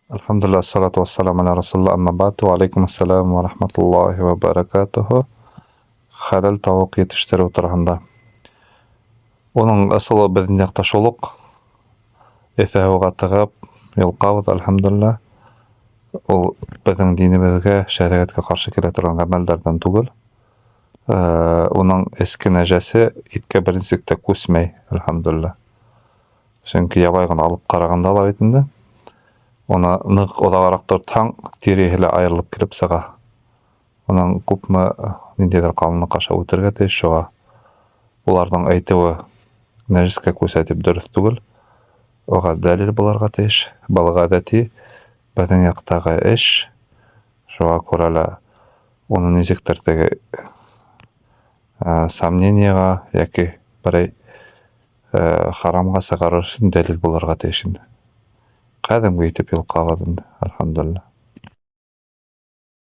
Әлхәмдүлилләһ, ассалату вассаламу аля расулилла, әммә бәгъд, ва алейкум ассалам ва рахматуллаһи ва баракатуһу. Хәләл тауыҡ етештереү тураһында. Уның ысулы беҙҙең яҡта шул уҡ. Эҫе һыуға тығып, йолҡабыҙ, әлхәмдүлилләһ. Ул беҙҙең динебеҙгә, шәриғәткә ҡаршы килә торған ғәмәлдәрҙән түгел. Уның эске нәжәсе иткә беренсек тә күсмәй, әлхәмдүлилләһ. Сөнки ябай ғына алып ҡарағанда ла бит инде, уны ныҡ оҙағыраҡ тотһаң, тиреһе лә айырылып килеп сыға. Уның күпме ниндәйҙер ҡалынлыҡ аша үтергә тейеш, шуға уларҙың әйтеүе нәжескә күсә тип дөрөҫ түгел. Уға дәлил булырға тейеш. Был ғәҙәти беҙҙең яҡтағы эш. Шуға күрә лә уны нисектер теге сомнениеға йәки берәй харамға сығарыр өсөн дәлил булырға тейеш инде. Ҡәҙимге итеп йолҡабыҙ инде, әлхәмдүлилләһ.